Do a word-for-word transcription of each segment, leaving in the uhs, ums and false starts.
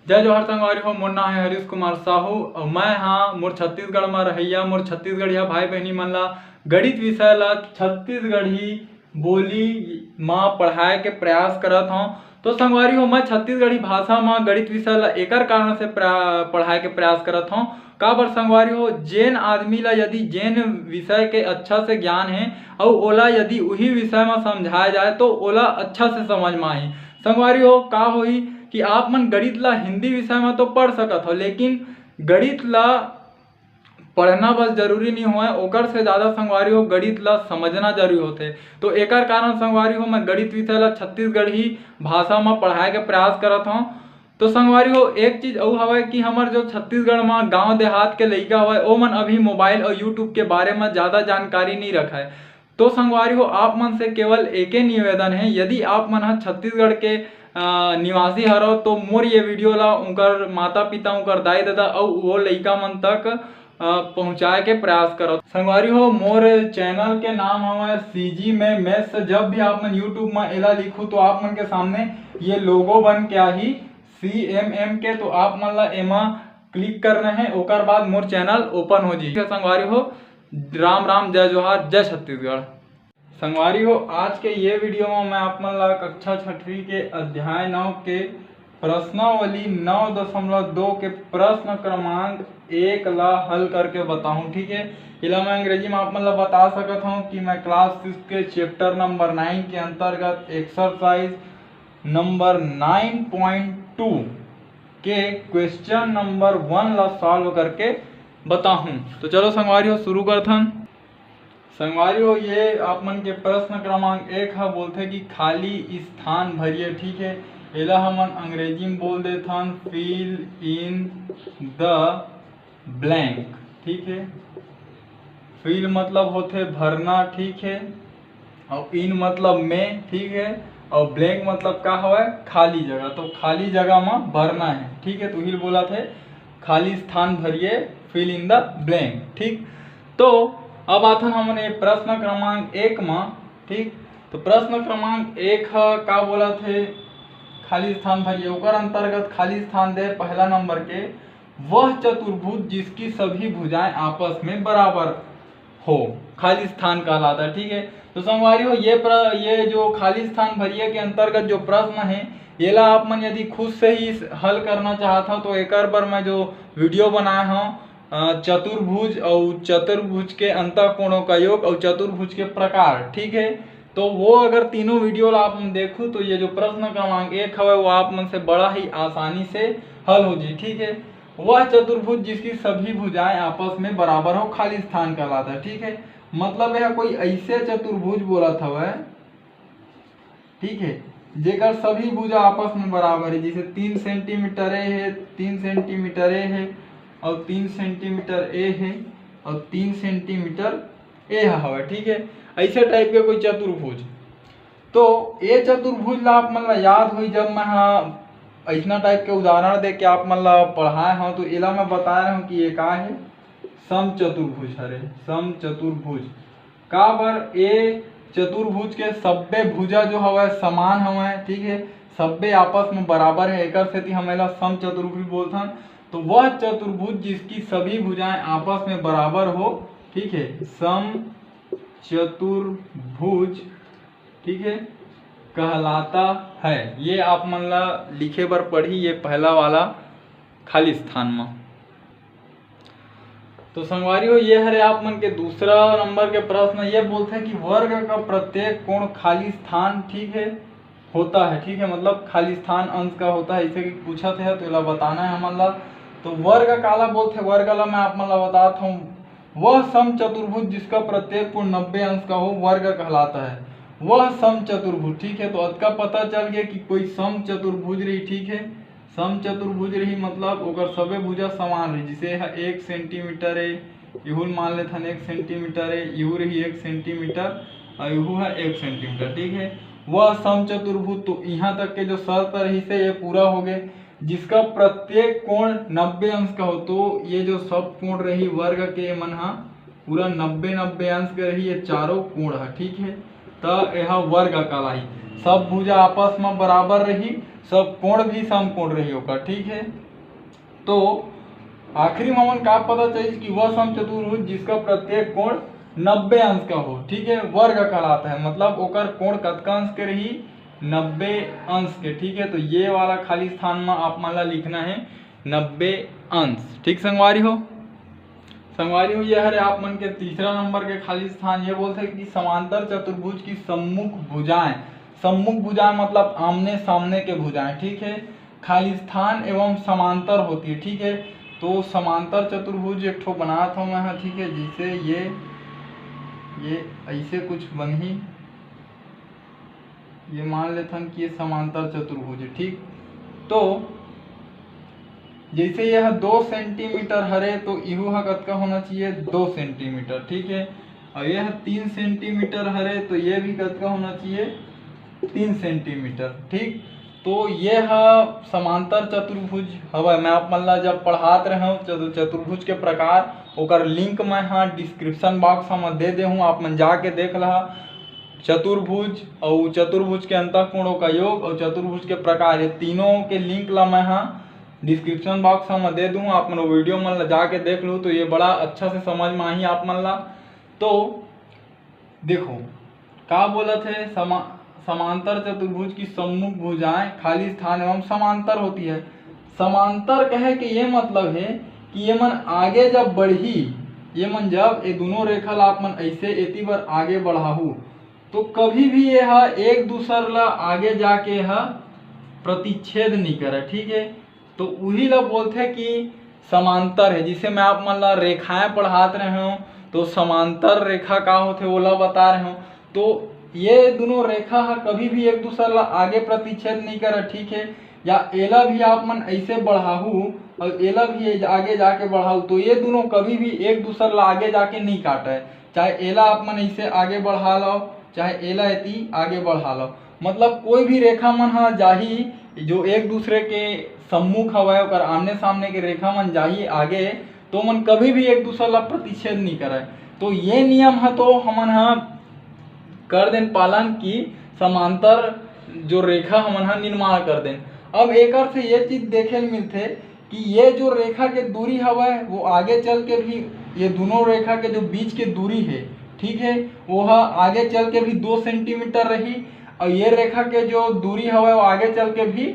जय जोहार संगवारी हो, मोर नाम है हरीश कुमार साहू और मैं हाँ मोर छत्तीसगढ़ में रहैया, मोर छत्तीसगढ़िया भाई बहनी मन ला गणित विषय ला छत्तीसगढ़ी बोली मा पढ़ाए के प्रयास करत हौं। तो संगवारी हो, मैं छत्तीसगढ़ी भाषा मा गणित विषय ला एकर कारण से प्रा-, पढ़ाए के प्रयास करत हौं। काबर संगवारी हो, जेन आदमी ला यदि जेन विषय के अच्छा से ज्ञान है और ओला यदि उही विषय मा समझाया जाए तो ओला अच्छा से समझ मा आही। संगवारी हो, का होही कि आप मन गणित ला हिंदी विषय मा तो पढ़ सकत हो, लेकिन गणित ला पढ़ना बस जरूरी नहीं होय, ओकर से ज़्यादा संगवारी हो गणित ला समझना जरूरी होथे। तो एकर कारण संगवारी हो मैं गणित विषय ला छत्तीसगढ़ी भाषा मा पढ़ाए के प्रयास करत हौं। तो संगवारी हो, एक चीज अउ हवय कि हमर जो छत्तीसगढ़ मा गांव देहात के लइका हवय, ओमन अभी मोबाइल और YouTube के बारे मा ज़्यादा जानकारी नहीं रखय। तो संगवारी हो, आप मन से केवल एके निवेदन है, यदि आप मन ह छत्तीसगढ़ के, अ, निवासी हरव तो मोर ये वीडियो ला उनकर माता पिता, उनकर दाई ददा अउ वो लइका मन तक, अ, पहुँचाए के प्रयास करव। संगवारी हो, मोर चैनल के नाम हवय CG में Maths। जब भी आप मन YouTube में एला लिखू तो आप मन के सामने ये लोगो बन के आही CMM के, तो आप मन ला एमा क्लिक करना है, ओकर बाद मोर चैनल ओपन हो जाही। संगवारी हो, राम राम, जय जोहार, जय छत्तीसगढ़। संगवारी हो, आज के ये वीडियो में मैं आप मन ला कक्षा छठवीं के अध्याय नौ के प्रश्नावली नौ दशमलव दो के प्रश्न क्रमांक एक ला हल करके बताहूँ, ठीक है। एला मैं अंग्रेजी में आप मन ला बता सकत हूँ कि मैं क्लास सिक्स के चैप्टर नंबर नाइन के अंतर्गत exercise number nine point two के क्वेश्चन नंबर वन ला सॉल्व करके बताहूँ। तो चलो संगवारी हो, शुरू करथन। संगवारी हो, ये आप मन के प्रश्न क्रमांक एक ह बोलथे कि खाली स्थान भरिए, ठीक है। एला हमन अंग्रेजी में बोल देथन fill in the blank, ठीक है। Fill मतलब होथे भरना, ठीक है, और in मतलब में, ठीक है, और blank मतलब का हवय, खाली जगह। तो खाली जगह में भरना है, ठीक है, तो उही ल बोलथे खाली स्थान भरिए, fill in the blank, ठीक। तो अब आथन हमन ये प्रश्न क्रमांक एक म, ठीक। तो प्रश्न क्रमांक एक ह का बोलथे, खाली स्थान भरिए, ओकर अंतर्गत खाली स्थान दे पहला नंबर के, वह चतुर्भुज जिसकी सभी भुजाएं आपस में बराबर हो, खाली स्थान कहलाता है, ठीक है। तो संगवारी हो, ये प्र-, ये जो खाली स्थान भरिए के अंतर्गत जो प्रश्न है, येला आप मन यदि खुद से ही हल करना चाहत हो तो एकर बर मैं जो वीडियो बनाए हूँ, अ, चतुर्भुज और चतुर्भुज के अंतःकोणों का योग और चतुर्भुज के प्रकार, ठीक है। तो वो अगर तीनों वीडियो ला आप मन देखू तो ये जो प्रश्न क्रमांक एक हवे वो आप मन से बड़ा ही आसानी से हल हो जी, ठीक है। वह चतुर्भुज जिसकी सभी भुजाएं आपस में बराबर हो, खाली स्थान कहलाता है, ठीक है। मतलब यह कोई ऐसे चतुर्भुज बोलत हवय, ठीक है, जेकर सभी भुजा आपस में बराबर है, जैसे तीन सेंटीमीटर ए है, तीन सेंटीमीटर ए है और तीन सेंटीमीटर ए है और तीन सेंटीमीटर ए हवे, ठीक है। ऐसे टाइप के कोई चतुर्भुज, तो ये चतुर्भुज ला आप मन ला याद होई, जब मैं हा ऐसना टाइप के उदाहरण दे के आप मन ला पढ़ाए हूँ, तो एला मैं बताए रहूँ कि ये का है, सम चतुर्भुज हरे, सम चतुर्भुज। काबर ये चतुर्भुज के सब्बे भुजा जो हवय समान हवय, ठीक है, सब्बे आपस में बराबर है, एकर सेती हम एला सम चतुर्भुज बोलथन। तो वह चतुर्भुज जिसकी सभी भुजाएं आपस में बराबर हो, ठीक है, सम चतुर्भुज, ठीक है, कहलाता है। ये आप मन ला लिखे बर पड़ही, ये पहला वाला खाली स्थान में। तो संगवारी हो, ये हरे आप मन के दूसरा नंबर के प्रश्न। ये बोलथे कि वर्ग का प्रत्येक कोण खाली स्थान, ठीक है, होता है, ठीक है, मतलब खाली स्थान अंश का होता है, इसे कि पूछत है तो एला बताना है हमन ला। तो वर्ग काला बोलथे, वर्ग ला मैं आप मन ला बतात हूँ, वह सम चतुर्भुज जिसका प्रत्येक कोण नब्बे अंश का हो, वर्ग कहलाता है। वह सम चतुर्भुज, ठीक है, तो अतका पता चल गया कि कोई सम चतुर्भुज रही, ठीक है, सम चतुर्भुज रही मतलब ओकर सबे भुजा समान रही, जैसे यह एक सेंटीमीटर है, इहू ल मान लेथन एक सेंटीमीटर है, इहू रही एक सेंटीमीटर और इहू है एक सेंटीमीटर, ठीक है। वह सम चतुर्भुज, तो यहाँ तक के जो शर्त रही से ये पूरा हो गए, जिसका प्रत्येक कोण नब्बे अंश का हो, तो ये जो सब कोण रही वर्ग के, मन हा पूरा नब्बे नब्बे अंश के रही ये चारों कोण हा, ठीक है। त एहा वर्ग कहलाही। सब भुजा आपस में बराबर रही, सब कोण भी समकोण रही ओकर, ठीक है। तो आखिरी में हमन का पता चलिस कि वह समचतुर्भुज जिसका प्रत्येक कोण नब्बे अंश का हो, ठीक है, वर्ग कहलाता है। मतलब ओकर कोण कतका अंश के रही? नब्बे अंश के, ठीक है। तो ये वाला खाली स्थान में आप मन ला लिखना है नब्बे अंश, ठीक संगवारी हो। संगवारी हो, ये हरे आप मन के तीसरा नंबर के खाली स्थान। ये बोलथे कि समांतर चतुर्भुज की सम्मुख भुजाएं, सम्मुख भुजाएं मतलब आमने सामने के भुजाएं, ठीक है, खाली स्थान एवं समांतर होती है, ठीक है। तो समांतर चतुर्भुज एक ठो बनात हूँ मैं ह, ठीक है, जैसे ये ये ऐसे कुछ बनही, ये मान लेथन कि ये समांतर चतुर्भुज है, ठीक। तो जैसे यह दो सेंटीमीटर हरे तो इहू ह कतका होना चाहिए? दो सेंटीमीटर, ठीक है। और यह तीन सेंटीमीटर हरे तो ये भी कतका होना चाहिए? तीन सेंटीमीटर, ठीक। तो ये ह समांतर चतुर्भुज हवय। मैं आप मन ला जब पढ़ात रहे हूँ चतु-, चतुर्भुज के प्रकार, ओकर लिंक मैं ह डिस्क्रिप्शन बॉक्स में दे दे हूँ, आप मन जाके देख लहा। चतुर्भुज अउ चतुर्भुज के अंतःकोणों का योग अउ चतुर्भुज के प्रकार, ये तीनों के लिंक ला मैं ह डिस्क्रिप्शन बॉक्स में दे दूँ, आप मन वीडियो मन ला जाके देख लो तो ये बड़ा अच्छा से समझ में आही आप मन ला। तो देखो का बोलत है, समा-, समांतर चतुर्भुज की सम्मुख भुजाएं खाली स्थान एवं समांतर होती है। समांतर कहे के ये मतलब है कि ये मन आगे जब बढ़ही, ये मन जब ये दोनों रेखा ला आप मन ऐसे एती बर आगे बढ़ाहू तो कभी भी ये ह एक दूसर ला आगे जाके ह प्रतिच्छेद नहीं करे, ठीक है। तो उही ला बोलथे कि समांतर है। जिसे मैं आप मन ला रेखाएं पढ़ात रहे हूँ तो समांतर रेखा का होथे ओला बता रहे हूँ। तो ये दोनों रेखा ह कभी भी एक दूसर ला आगे प्रतिच्छेद नहीं करे, ठीक है। या एला भी आप मन ऐसे बढ़ाहू और एला भी आगे जाके बढ़ाहू तो ये दोनों कभी भी एक दूसर ला आगे जाके नहीं काटे। चाहे एला आप मन ऐसे आगे बढ़ा लो, चाहे एला एती आगे बढ़ा लो, मतलब कोई भी रेखा मन ह जाही जो एक दूसरे के सम्मुख हवय, ओकर आमने सामने के रेखा मन जाही आगे, तो मन कभी भी एक दूसर ला प्रतिच्छेद नहीं करय। तो ये नियम ह तो हमन ह कर देन पालन कि समांतर जो रेखा हमन ह निर्माण कर देन। अब एकर से ये चीज देखे ल मिलथे कि ये जो रेखा के दूरी हवय वो आगे चल के भी, ये दोनों रेखा के जो बीच के दूरी है, ठीक है, वो ह आगे चल के भी दो सेंटीमीटर रही और ये रेखा के जो दूरी हवय वो आगे चल के भी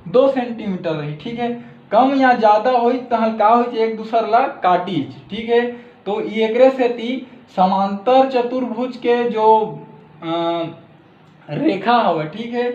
दो सेंटीमीटर रही, ठीक है। कम या ज्यादा होई तहाँ का होई, एक दूसर ला काटीच, ठीक है। तो एकरे सेती समांतर चतुर्भुज के जो अ, रेखा हवय, ठीक है,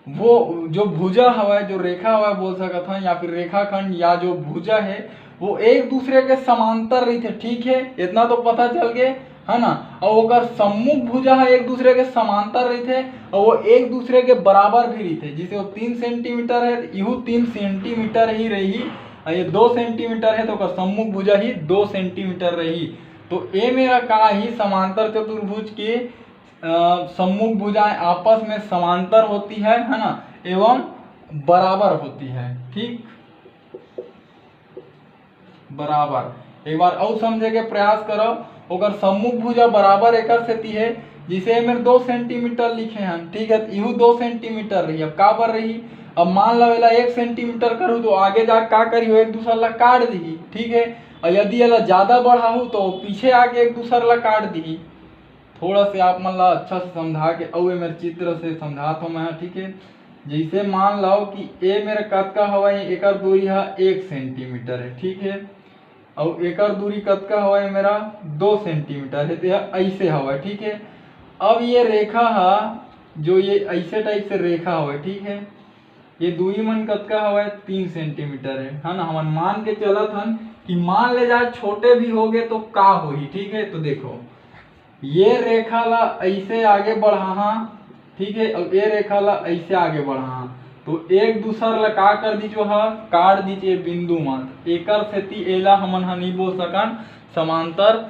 वो जो भुजा हवय, जो रेखा हवय बोल सकत हन, या फिर रेखाखंड या जो भुजा है वो एक दूसरे के समांतर रहिथे, ठीक है, इतना तो पता चल गए, है ना। और ओकर सम्मुख भुजा है एक दूसरे के समांतर रहिथे और वो एक दूसरे के बराबर भी रहिथे। जैसे वो तीन सेंटीमीटर है तो इहू तीन सेंटीमीटर ही रही, और ये दो सेंटीमीटर है तो ओकर सम्मुख भुजा ही दो सेंटीमीटर रही। तो ये मेरा का ही समांतर चतुर्भुज के अ, सम्मुख भुजाएं आपस में समांतर होती है, है ना, एवं बराबर होती है, ठीक, बराबर। एक बार और समझे के प्रयास करो, ओकर सम्मुख भुजा बराबर एकर सेती है, जिसे ए मेर दो सेंटीमीटर लिखे हन, ठीक है, तो इहू दो सेंटीमीटर रही। अब काबर रही? अब मान लो एला एक सेंटीमीटर करूँ तो आगे जा का करी हो, एक दूसर ला काट दिही, ठीक है। और यदि एला ज्यादा बढ़ाहू तो पीछे आके एक दूसर ला काट दिही। थोड़ा से आप मन ला अच्छा से समझा के अउ ए मेर चित्र से समझात हूँ मैं, ठीक है। जैसे मान लो कि ए मेर कतका हवय, एकर दूरी ह एक सेंटीमीटर है, ठीक है, अउ एकर दूरी कतका हवय मेरा, दो सेंटीमीटर है, तो यह ऐसे हवय, ठीक है। अब ये रेखा ह, जो ये ऐसे टाइप से रेखा हवय, ठीक है, ये दूरी मन कतका हवय, तीन सेंटीमीटर है, है ना। हमन मान के चलत हन कि मान ले जाए छोटे भी हो गए तो का होही, ठीक है। तो देखो ये रेखा ला ऐसे आगे बढ़ाहा, ठीक है, और ये रेखा ला ऐसे आगे बढ़ाहा, तो एक दूसर ला का कर दीचो ह, काट दीचे बिंदु मत। एकर सेती एला हमन ह नहीं बोल सकन समांतर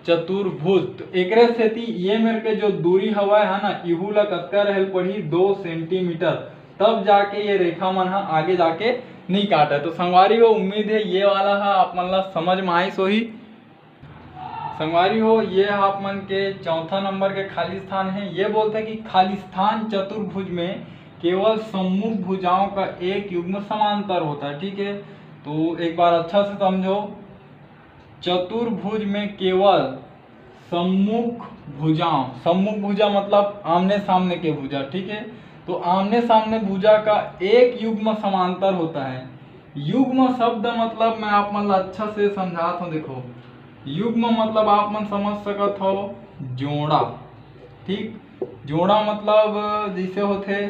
चतुर्भुज। तो एकरे सेती ये मेर के जो दूरी हवय है ना, इहू ला कतका रहल पड़ही, दो सेंटीमीटर, तब जाके ये रेखा मन ह आगे जाके नहीं काटय। तो संगवारी हो, उम्मीद है ये वाला ह आप मन ला समझ में आइस होही। संगवारी हो, ये आप मन के चौथा नंबर के खाली स्थान है। ये बोलते हैं कि खाली स्थान चतुर्भुज में केवल सम्मुख भुजाओं का एक युग्म समांतर होता है। ठीक है, तो एक बार अच्छा से समझो, चतुर्भुज में केवल सम्मुख भुजाओं, सम्मुख भुजा मतलब आमने सामने के भुजा, ठीक है, तो आमने सामने भुजा का एक युग्म समांतर होता है। युग्म शब्द मतलब मैं आप मन ला अच्छा से समझात हूँ। देखो, युग्म मतलब आप मन समझ सकत हो जोड़ा, ठीक। जोड़ा मतलब जैसे होथे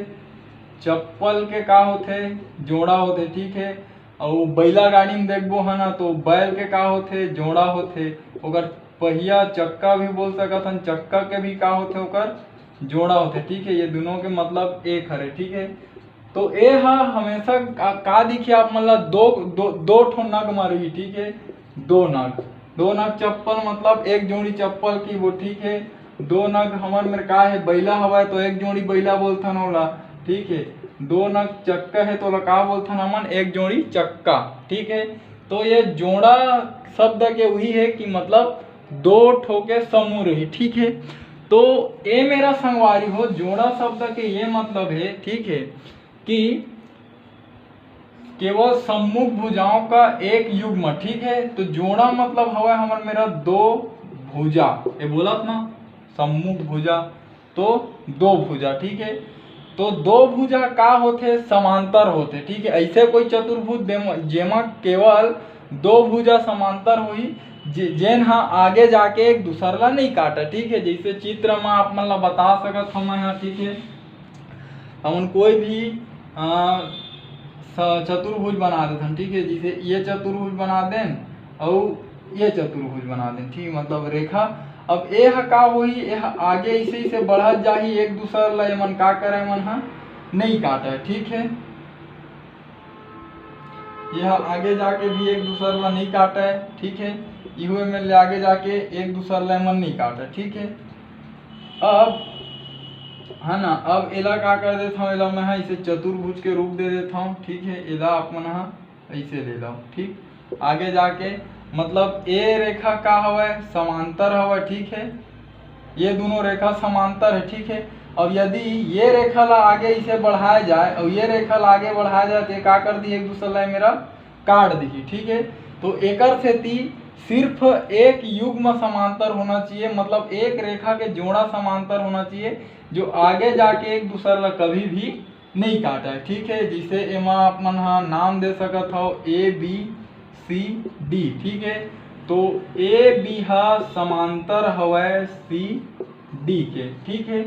चप्पल के का होथे, जोड़ा होथे, ठीक है। अउ बैला गाड़ी में देखबो है ना, तो बैल के का होथे, जोड़ा होथे। ओकर पहिया चक्का भी बोल सकत हन, चक्का के भी का होथे, ओकर जोड़ा होथे, ठीक है। ये दोनों के मतलब एक हरे, ठीक है। तो ए हा हमेशा का, का दिखी आप मन ला, दो, दो, दो ठो नग म रही, ठीक है। दो नग, दो नग चप्पल मतलब एक जोड़ी चप्पल की वो, ठीक है। दो नग हमर मेर का है, बैला हवय तो एक जोड़ी बैला बोलथन ओला, ठीक है। दो नग चक्का है तो ओला का बोलथन हमन, एक जोड़ी चक्का, ठीक है। तो ये जोड़ा शब्द के वही है कि मतलब दो ठो के समूह रही, ठीक है। तो ए मेरा संगवारी हो, जोड़ा शब्द के ये मतलब है, ठीक है, कि केवल सम्मुख भुजाओं का एक युग्म, ठीक है। तो जोड़ा मतलब हवय हमर मेरा दो भुजा, ये बोलत ना, सम्मुख भुजा, तो दो भुजा, ठीक है। तो दो भुजा का होथे, समांतर होथे, ठीक है। ऐसे कोई चतुर्भुज देम-, जेमा केवल दो भुजा समांतर होही, जे-, जेन हा आगे जाके एक दूसर ला नहीं काटे, ठीक है। जैसे चित्र में आप मन ला बता सकत हूँ मैं यहाँ, ठीक है। हमन कोई भी, अ, स-, चतुर्भुज बना देथन, ठीक है। जैसे ये चतुर्भुज बना देन अउ ये चतुर्भुज बना देन, ठीक, मतलब रेखा। अब ए ह का होही, ए ह आगे इसे, इसे बढ़त जाही, एक दूसर ला एमन का करे, एमन ह नहीं काटे, ठीक है। ये ह आगे जाके भी एक दूसर ला नहीं काटे, ठीक है। इहू में ले आगे जाके एक दूसर ला एमन नहीं काटे, ठीक है। अब है ना, अब एला का कर देथव, एला मैं ह इसे चतुर्भुज के रूप दे देथव, ठीक है। एला आप मन ह ऐसे ले लो, ठीक। आगे जाके मतलब ए रेखा का हवय, समांतर हवय, ठीक है। ये दोनों रेखा समांतर है, ठीक है। अब यदि ये रेखा ला आगे इसे बढ़ाया जाए और ये रेखा ला आगे बढ़ाया जाए तो ये का कर दी, एक दूसर ला मेरा काट दी, ठीक है। तो एकर सेती सिर्फ एक युग्म समांतर होना चाहिए, मतलब एक रेखा के जोड़ा समांतर होना चाहिए, जो आगे जाके एक दूसर ला कभी भी नहीं काटे, ठीक है। जैसे एमा आप मन हा नाम दे सकत हो, ए बी सी डी, ठीक है। तो ए बी हा समांतर हवय सी डी के, ठीक है।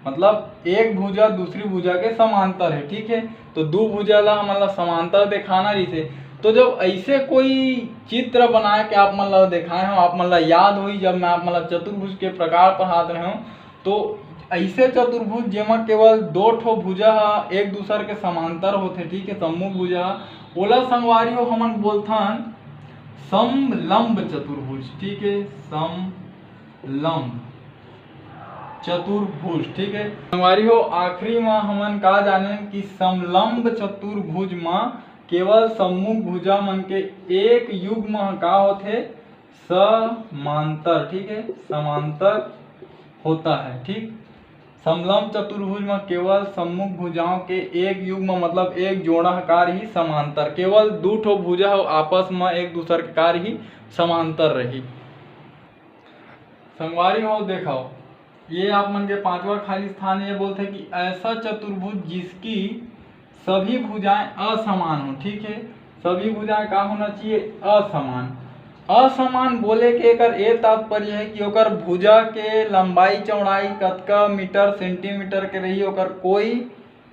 मतलब एक भुजा दूसरी भुजा के समांतर है, ठीक है। तो दू भुजा ला हमन ला समांतर दिखाना रहिथे। तो जब ऐसे कोई चित्र बना के आप मन ला दिखाए हूँ, आप मन ला याद होही, जब मैं आप मन ला चतुर्भुज के प्रकार पढ़ात रहे हूँ, तो ऐसे चतुर्भुज जेमा केवल दो ठो भुजा ह एक दूसर के समांतर होथे, ठीक है, सम्मुख भुजा ह, ओला संगवारी हो हमन बोलथन समलंब चतुर्भुज, ठीक है, समलंब चतुर्भुज, ठीक है। संगवारी हो, आखिरी म हमन का जानेन कि समलंब चतुर्भुज म केवल सम्मुख भुजा मन के एक युग्म ह का होथे, समांतर, ठीक है, समांतर होता है, ठीक। समलंब चतुर्भुज म केवल सम्मुख भुजाओं के एक युग्म, मतलब एक जोड़ा ह का रही, समांतर, केवल दू ठो भुजा हो आपस म एक दूसर के का रही, समांतर रही। संगवारी हो, देखो, ये आप मन के पांचवा खाली स्थान, ये बोलथे कि ऐसा चतुर्भुज जिसकी सभी भुजाएं असमान हो, ठीक है। सभी भुजाएं का होना चाहिए? असमान। असमान बोले के एकर ए तात्पर्य है कि ओकर भुजा के लंबाई चौड़ाई कतका मीटर सेंटीमीटर के रही, ओकर कोई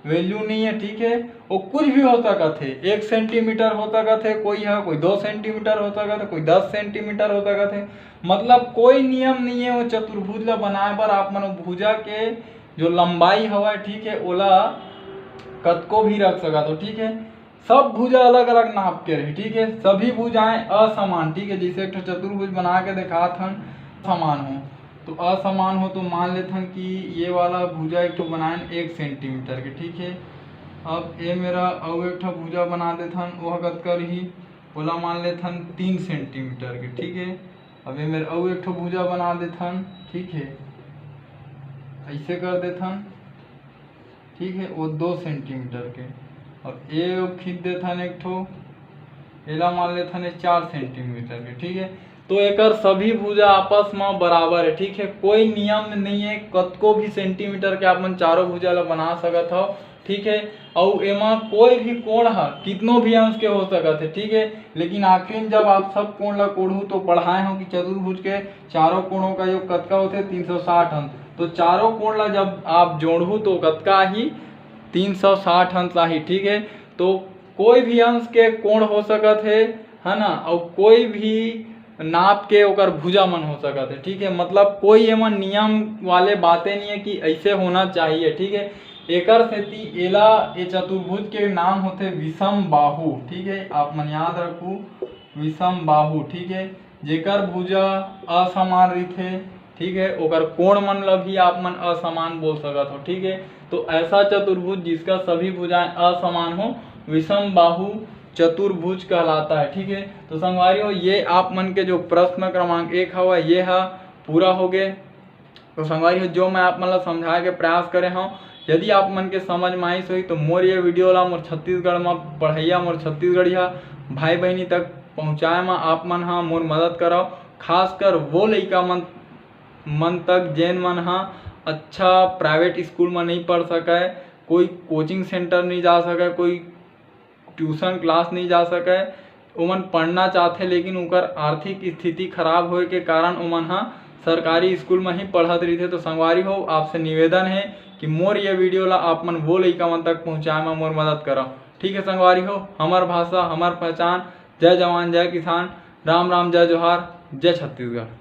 वैल्यू नहीं है, ठीक है। वो कुछ भी हो सकत है, एक सेंटीमीटर हो सकत है कोई है, कोई दो सेंटीमीटर हो सकत है, कोई दस सेंटीमीटर हो सकत है। मतलब कोई नियम नहीं है वो चतुर्भुज ला बनाए बर। आप मन वो भुजा के जो लंबाई हवय, ठीक है, ओला कतको भी रख सकत हो, ठीक है। सब भुजा अलग अलग नाप के रही, ठीक है, सभी भुजाएं असमान, ठीक है। जैसे एक ठो चतुर्भुज बना के दिखात हन, समान हो तो असमान हो, तो मान लेथन कि ये वाला भुजा एक ठो बनाएन एक सेंटीमीटर के, ठीक है। अब ये मेरा अउ एक ठो भुजा बना देथन, वह कतका रही, ओला मान लेथन तीन सेंटीमीटर के, ठीक है। अब ये मेर अउ एक ठो भुजा बना देथन, ठीक है, ऐसे कर देथन, ठीक है, वो दो सेंटीमीटर के। और ये खींच देथन एक ठो, एला मान लेथन ये चार सेंटीमीटर के, ठीक है। तो एकर सभी भुजा आपस में बराबर है, ठीक है, कोई नियम नहीं है कतको भी सेंटीमीटर के आप मन चारों भुजा ला बना सकत हो, ठीक है। अउ एमा कोई भी कोण ह कितनो भी अंश के हो सकत है, ठीक है, लेकिन आखिरी में जब आप सब कोण ला कोड़हू तो पढ़ाए हो कि चतुर्भुज के चारों कोणों का योग कतका होथे, तीन सौ साठ अंश। तो चारों कोण ला जब आप जोड़हू तो कतका आही, तीन सौ साठ अंश आही, ठीक है। तो कोई भी अंश के कोण हो सकत है, है ना, अउ कोई भी नाप के ओकर भुजा मन हो सकत है, ठीक है। मतलब कोई एमा नियम वाले बातें नहीं है कि ऐसे होना चाहिए, ठीक है। एकर सेती एला, ये चतुर्भुज के नाम होथे विषम बाहु, ठीक है, आप मन याद रखू, विषम बाहु, ठीक है। जेकर भुजा असमान रहिथे, ठीक है, ओकर कोण मन ला भी आप मन असमान बोल सकत हो, ठीक है। तो ऐसा चतुर्भुज जिसका सभी भुजाएं असमान हो, विषम बाहु चतुर्भुज कहलाता है, ठीक है। तो संगवारी हो, ये आप मन के जो प्रश्न क्रमांक एक हवा, ये हा पूरा हो गए। तो संगवारी हो, जो मैं आप मन ला समझाए के प्रयास करे हूँ, यदि आप मन के समझ में आइस होही तो मोर ये वीडियो ला मोर छत्तीसगढ़ में पढ़ैया मोर छत्तीसगढ़िया भाई बहनी तक पहुँचाए में आप मन हा मोर मदद करव। खासकर वो लइका मन मन तक जेन मन हा अच्छा प्राइवेट स्कूल में नहीं पढ़ सके, कोई कोचिंग सेंटर नहीं जा सके, कोई ट्यूशन क्लास नहीं जा सके, ओमन पढ़ना चाहथे लेकिन उनकर आर्थिक स्थिति खराब होए के कारण ओमन हा सरकारी स्कूल में ही पढ़त रहिथे। तो संगवारी हो, आपसे निवेदन है कि मोर ये वीडियो ला आप मन वो लइका मन तक पहुँचाए में मोर मदद करव। ठीक है संगवारी हो, हमर भाषा हमर पहचान। जय जवान जय किसान, राम राम जय जोहार, जय छत्तीसगढ़।